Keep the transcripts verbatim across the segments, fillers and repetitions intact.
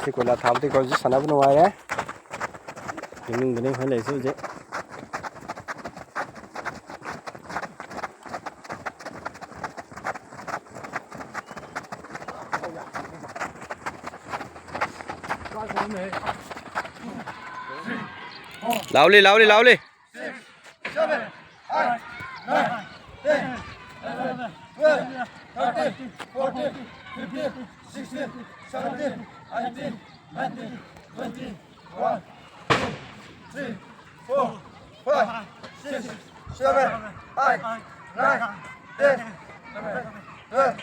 ꯁꯤ ꯀꯣꯏꯂꯥ ꯊꯥꯕꯗꯤ ꯑꯩꯈꯣꯏ ꯍꯧꯖꯤꯛ ꯁꯥꯟꯅꯕ ꯅꯨꯡꯉꯥꯏꯔꯦ꯫ ꯏꯃꯨꯡꯗꯅꯤ ꯑꯩꯈꯣꯏ ꯂꯩꯔꯤꯁꯦ ꯍꯧꯖꯤꯛ꯫ ꯂꯥꯎꯂꯤ, ꯂꯥꯎꯂꯤ, ꯂꯥꯎꯂꯤ꯫ Seven, eight, nine, ten, eleven, twelve, thirteen, fourteen, fifteen, sixteen, seventeen, eighteen, nineteen, twenty, one, two, three, four, five, six, seven, eight, nine, ten, eleven, twelve,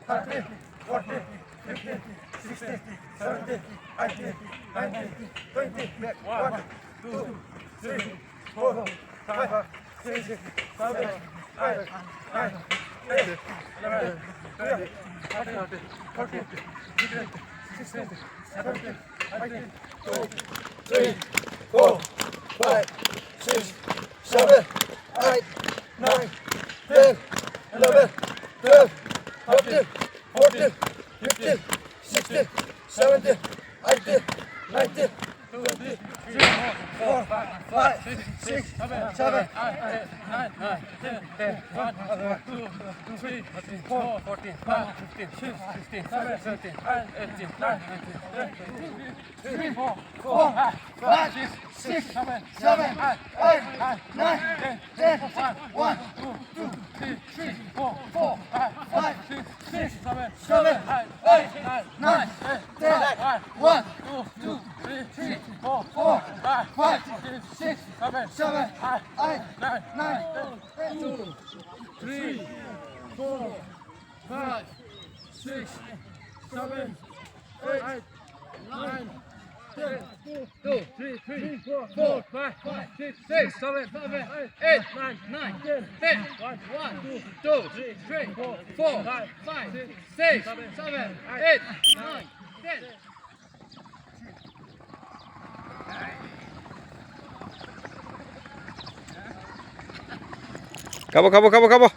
thirteen, fourteen, fifteen, sixteen, seventeen, eighteen, nineteen, twenty, one, two, three, four, five, six, seven, eight, nine, ten, eleven, twelve, thirteen, fourteen, fifteen, sixteen, seventeen, eighteen, twenty, three, four, five, six, seven, eight, nine, ten, eleven, twelve, thirteen, fourteen, fifteen, sixteen, seventeen, eighteen, nineteen, twenty, three, four, five, six, seven, eight, nine, ten, eleven, twelve, thirteen, fourteen, fifteen, sixteen, seventeen, eighteen, nineteen, twenty, three, four, five, six, seven, eight, nine, ten, ten, one, two, two, three, four, four, five, six, six, seven, seven, eight, nine, ten, one, two, two, three, four, four, five, five, six, six, seven, seven, eight, nine, nine, ten, two, three, four, five, six, seven, eight, nine, ten, two, three, three, four, four, five, five, six, six, seven, seven, eight, nine, nine, ten, ten, one, one, two, two, three, three, four, five, five, six, six, seven, eight, nine, ten. Kabo, kabo, kabo, kabo.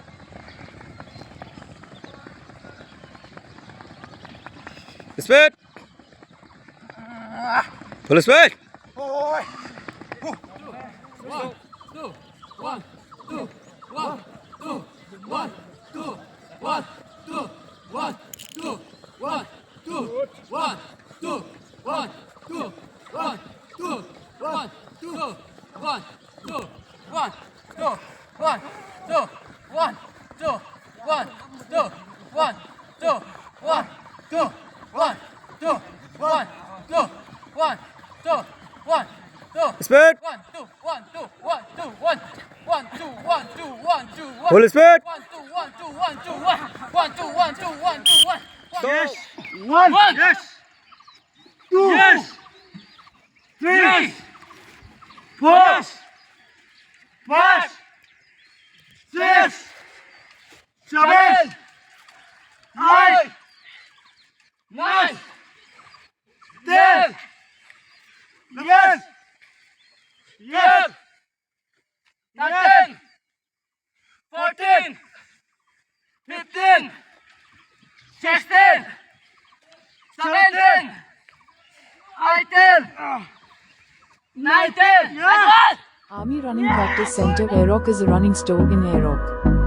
Speed. Full speed. Speed. Full speed. Stop. One. Yes. Two. Yes. Three. Yes. Four. Yes. Five. Six. Seven. Eight. Nine. Ten. Yes. Yes. Thirteen. Fourteen. Fifteen. Sixteen. Seventeen. Eighteen. Nineteen. Yes. Army Running Practice Center, Airok is a running store in Airok.